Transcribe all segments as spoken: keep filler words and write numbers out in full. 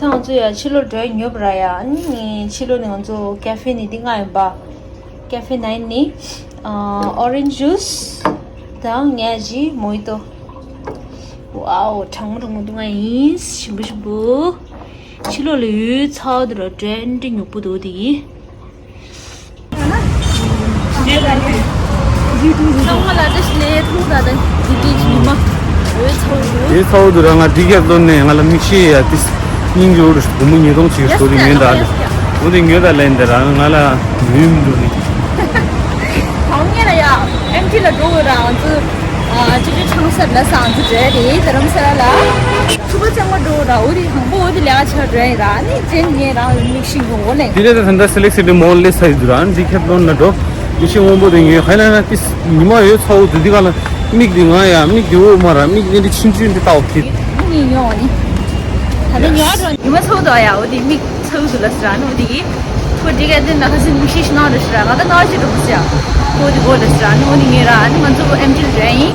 ད་ང་ཚོ་ཡ་ཕྱི་ལོགས་འགྲོ་ཡ་ཉོབ་ར་ཡ། ཨ་ནི་ཕྱི་ལོགས་ནས་ང་ཚོ་ཀེ་ཧྥེ་ནས་འདི་མངགས་ཡིན་པ། ཀེ་ཧྥེ་ནའིན་ནས་ཨ་ཨོ་རེན་ཇི་ཇུས་དང་ངས་ཅི་མོ་ཧི་ཏོ། ཝའོ། གྲང་མོ་གྲང་མོ་འདུག་ང་ཡིན། ཞིམ་པོ་ཞིམ་པོ། ཕྱི་ལོགས་ལ་ཡོད་ཚ་བ་འདུག་ར། འདྲེ་འདྲེ་ཉོབ་པོ་འདུག་དེ་གི། ཚང་མ་ལ་བཀྲ་ཤིས་བདེ་ལེགས། ཐུགས་ད་ལྟ་འདི་དེ་ཉི་མ་འོད་ཚ་བོ་ཡོད། དེ་ཚ་བོ་འདུག་ར། ང་ཌི་ཁེ་ཐ་ལོན་ནས་ང་ལ་མིག་ཤེལ་ཡ་ཏིས་སྙིང་རྗེ་པོ་རེད། སྒོར་མོ་ཉིས་སྟོང་ཅིག་ཡོད་ཤོར་ཡི་མེད་ད་ལེ། འོ་དེ་ཉོས་ད་ལེ་འདི་ར། ང་ལ་ནུས་མི་འདུག་ནི། གང་ཉེ་ལ་ཡ་ཨེམ་ཆི་ལ་འགྲོ་དགོས་ར། ང་ཚོ་ཨ་ཅི་ཅི་ཆང་ས་ལ་སང་ཚོ་འགྲོ་རེད། རྡ་རམ་ས་ལ་ལ་ཕྱུ་པ་ཚང་མ་འགྲོ་ར། འོ་དེ་ཧང་པོ་འོ་དེ་ལས་ཀ་ཆ་འགྲོ་ཡི་ར། ནི་ཅན་ངས་རང་མིག་ཤིང་གི་འོ་ལེ། དེ་རེད། ད་ད་ལྟ་སི་ལེག་སི་ཊི་མོལ་ལ་སླེབས་ཚར་ཡི་འདུག་ར། ཌི་ཁེ་ཐ་ལོན་ལ་འགྲོ། མིག་ཤེལ་སྔོན་པོ་དེ་ཉོས། ཧ་ལ་ན་ཏིས་ཉི་མ་འོད་ཚ་བོ་འདུག་འདི་ག་ལ། མིག་འདི་ང་ཡ་མིག་འདི་འོ་མ་ར། མིག་འདི་འདི་ཆུང་ཆུང་འདི་ལྟ་བ་ཁྱེད། ངས་ཉོ་ནི། ད་ལྟ་ཉོ་འགྲོ། ཉི་མ་ཚ་བོ་འདུག་ཡ། འོ་དེ་མིག་ཚ་བོ་འདུག་ལ་ཟེར་ར། ནི་འོ་དེ་གི་ཁོ་འདི་ག་དེ་ན་ཁ་སིན་མིག་ཤེལ་ཞིག་གནང་རེད་ཟེར་ར། ང་ད་ན་ཅི་འགྲོ་གི་ཟེར་ཡ། ཁོ་འདི་གོ་ལ་ཟེར་ར། ནི་འོ་དེ་ངས་ར། ནི་ང་ཚོ་ཨེམ་ཆི་ལ་འགྲོ་ཡ་ཡིན།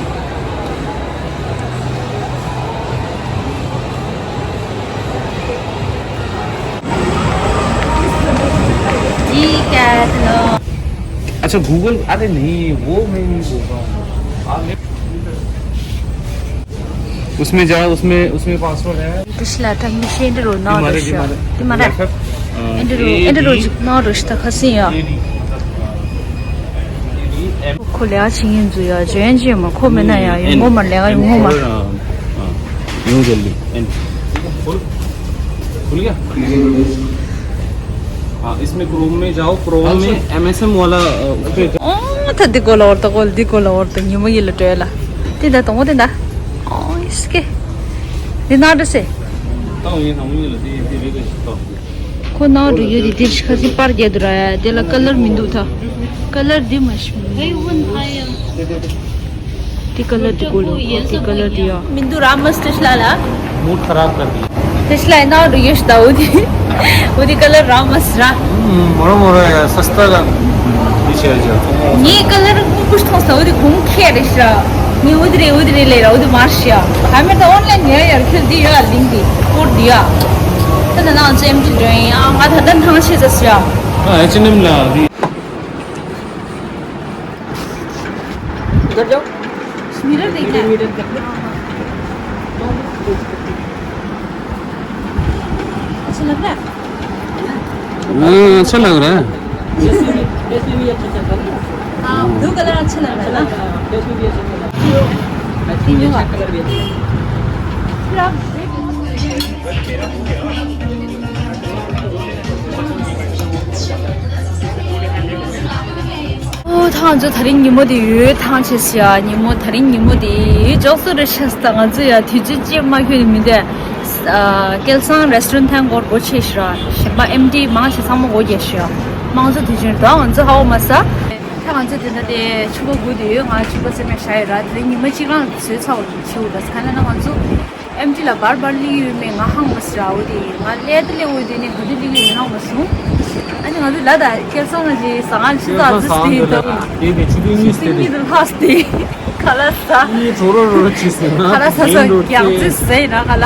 अच्छा, गूगल, अरे नहीं, वो मैं नहीं बोल रहा हूँ। आप उसमें जाओ, उसमें, उसमें पासवर्ड है। དེ་ཤི་ལ་ད་མིག་ཤེལ་འདི་རུ་ནང་རུ་ཤོག་དེ་མ་རེད། འདི་མ་རེད། ཨེ་འདི་རུ་ཨེ་འདི་རུ་ཅིག་ནང་རུ་ཤི་ད་ཁ་སིན་ཡ། ཁོ་ལས་ཨ་ཆི་ཡིན་ཚུ་ཡ་ཇོན་ཇི་མ་ཁོ་མེད་ན་ཡ་ཡོང་ངོ་མ། ལས་ཀ་ཡོང་ངོ་མ། न्यू जल्दी। खुल गया? हाँ, इसमें क्रोम में जाओ, क्रोम में एमएसएम वाला, अ, उस पे जाओ। ཨོ་ད་འདི་གོ་ལ་འོར་ད་གོ་འདི་གོ་ལ་འོར་ད་ཉི་མ་ཡིན་ལ་འགྲོ་ལ། དེ་འདྲ་དང་པོ་དེ་འདྲ། ཨོ་ཨིས་ཀེ། འདི་ན་འགྲོ་སེ། ཏང་ཡིན་ནམ་ཡིན་ལ་དེ་དེ་རེ་རེ་ཞིག་ཏོ། ཁོ་ནང་དུ་ཡོད་དེ་དེ་ཤི་ཁ་སི་པར་རྒྱག་འདུག་ར་ཡ། དེ་ལ་ཀ་ལར་མི་འདུག་ད། ཀ་ལར་འདི་མ་ཤི་མི་འདུག་དེ་ཀ་ལར་འདི་གོ་ལོ། དེ་ཀ་ལར་འདི་ཡ། མི་འདུག་ར་མ་སི་ཏེ་ཤི་ལ་ལ། मूड खराब कर दिया। ཏེ་ཤི་ལ་ཡ་ནང་དུ་ཡོད་ཤི་ད། འོ་དེ་འོ་དེ་ཀ་ལར་ར་མ་སི་ར། हम्म, मोरो मोरो यार, सस्ता का पीछे आ जाओ। ངས་ཀ་ལར་སྔོན་པོ་ཞིག་མཐོང་སོང་། འོ་དེ་གོང་ཁེ་རེད་ཤི་ར། ངས་འོ་དེ་རེད་འོ་དེ་རེད་ལས་ར། འོ་དེ་མ་ཤི་ཡ། ད་མེད་ད་ཨོན་ལན་ཡ་ཡར་ཁྱོད་འདི་ཡ་ལིང་འདི་སྐོར་འདི་ཡ། ད་ནང་ང་ཚོ་ཨེམ་ཆི་འགྲོ་ཡིན། ཨ་ང་ད་ལྟ་ཐང་ཆད་ཟེར་ཤི་ཡ། हाँ, एच एंड एम ला अभी। इधर जाओ। मिरर देखना है। मिरर देखना। अच्छा लग रहा है? हाँ, अच्छा लग रहा है। हाँ, ब्लू कलर अच्छा लग रहा है ना? तीनों का। फिर आप देख लो। ཨོ་ཐང་ཚོ་དེ་རིང་ཉིན་མོ་དེ་ཡོད་ཐང་ཆད་ཤི་ཡ། ཉིན་མོ་དེ་རིང་ཉིན་མོ་དེ་ཅོག་སོ་རེ་ཤ་སྟ། ང་ཚོ་ཡ་དུས་ཚོད་ཅེ་མ་ཁྱོད་མི་འདས། སྐལ་བཟང་རེ་སི་ཊོ་རན་ཐང་སྐོར་སྒོ་ཕྱེ་ཤི་ར། གཞན་པ་ཨེམ་ཊི་མང་ཆེ་ཚང་མ་སྒོ་རྒྱག་ཤི་ཡ། མང་ཚོ་དུས་ཆེན་ད་ང་ཚོ་ཧ་བོ་མ་ས། ད་ང་ཚོ་དེ་འདྲ་དེ་ཕྱུ་པ་སྒུག་དེ་ཡོད། ང་ཕྱུ་པ་སེམས་ཡ་ཤ་ཡོད་ར། དེ་རིང་ཉི་མ་གཅིག་རང་བཟོས་ཚར་བ་ཆེ་བོ་ར། ག་ན་ན་ང་ཚོ་ཨེམ་ཊི་ལ་བར་བར་ལི་ཡོད་མེད་ང་ཧང་མ་སི་ར། འོ་དེ་ང་ལས་དེ་ལས་འོ་དེ་ནས་ག་དུས་ལི་ཡོད་ཧང་མ་སོང་། ཨ་ནི་ང་ཚོ་ལ་ད་སྐལ་བཟང་ང་ཞིག་ཟ་ང་ཞིག་ཟ་ཟི་སྟེ་ད་དེ་དེ་ཆུ་དུས་གཉིས་སྟེ་གཉིས་དེ་ལྷ་སྟེ་ཁ་ལ་ས་གཉིས་གྲོ་རོ་རོ་ཆི་ཟེར་ན་ཁ་ལ་ས་ས་རྒྱག་ཙི་ཟེར་ན་ཁ་ལ་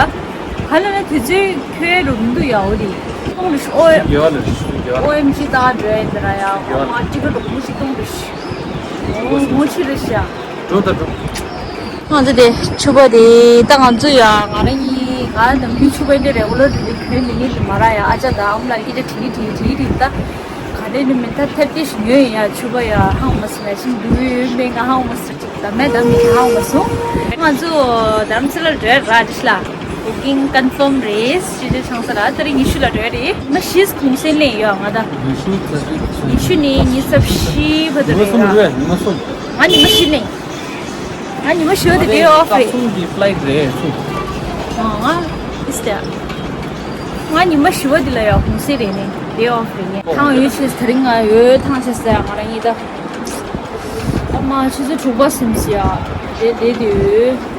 ཧ་ལ་ན་དུས་ཚོད་ཁྱོད་རུ་མི་འདུག་ཡ། འོ་དེ་གཏོང་རེ་ཤི་ཨོ་དགེ་བ་ལ་རེ་ཤི་དགེ་བ་ཨོ་ཨེམ་ཇི་ད་འགྲོ་ཡ་འདི་ར་ཡ། ཨོ་མ་ཏི་ཀ་རུ་མི་ཞིག་གཏོང་རེ་ཤི་ཨོ་མོ་ཆི་རེ་ཤི་ཡ། འགྲོ་ད་འགྲོ། ང་ཚོ་དེ་ཕྱུ་པ་དེ་ད་ང་ཚོ་ཡ་ང་རང་གཉིས་ང་ནམ་རྒྱུན་ཕྱུ་པ་འདི་རེ་གུ་ལར་དེ་གྱོན་ནི་ཡིན་དུ་མ་ར་ཡ། ཨ་ཅག་ད་ཨམ་ལ་སྐད་ཆ་དྲིས་དྲིས་དྲིས་དྲིས་ད་ག་རེ་ནི་མི་ད་ཐེབས་ཏེ་ཞིག་ཉོས་ཡིན་ཡ། ཕྱུ་པ་ཡ་ཧང་མ་སི་ན་ཞིང་འདུག་ཡོད་མེད་ང་ཧང་མ་སི་ཅིག་ད་མེད་ད་མི་ཧང་མ་སོང་། ང་ཚོ་དྷ་རམ་ས་ལ་འགྲོ་ར་དྲིས་ལ། བུ་ཀིང་ཀན་ཕོམ་རེད། སྤྱི་འཐུས་ཆང་ས་ར་ད་རེས་ཉི་ཤུ་ལ་འགྲོ་རེད། མ་གཞི་གུང་སེང་ལེན་ཡོད་ང་ད། ཉི་ཤུ་ཙམ་ཞིག་ཉི་ཤུ་ནས་ཉི་ཤུ་རྩ་བཞི་བར་དུ་ཉི་མ་གསུམ་རེད། རེད་ཉི་མ་གསུམ། ང་ཉི་མ་བཞི་ལེན། ང་ཉི་མ་བཞི་བ་དེ་ཌེ་ཨོཕ་རེད། གསུམ་གྱི་ཕ་ལའི་ཊི་རེད་སུ། ང་ཨིས་ཏེ། ང་ཉི་མ་བཞི་བ་དེ་ལ་ཡོད་གུང་སེང་རེད་ནས་ཌེ་ཨོཕ་རེད་ནས། ཐང་ཡོད་ཆེ་དེ་རིང་ང་ཡོད་ཐང་ཆེ་ས་ང་རང་ཡིན་ད། ཨ་མ་ཆུ་ཚོད་དྲུག་པ་སིམ་སི་ཡ། དེ་དེ་དེ་ཡོད།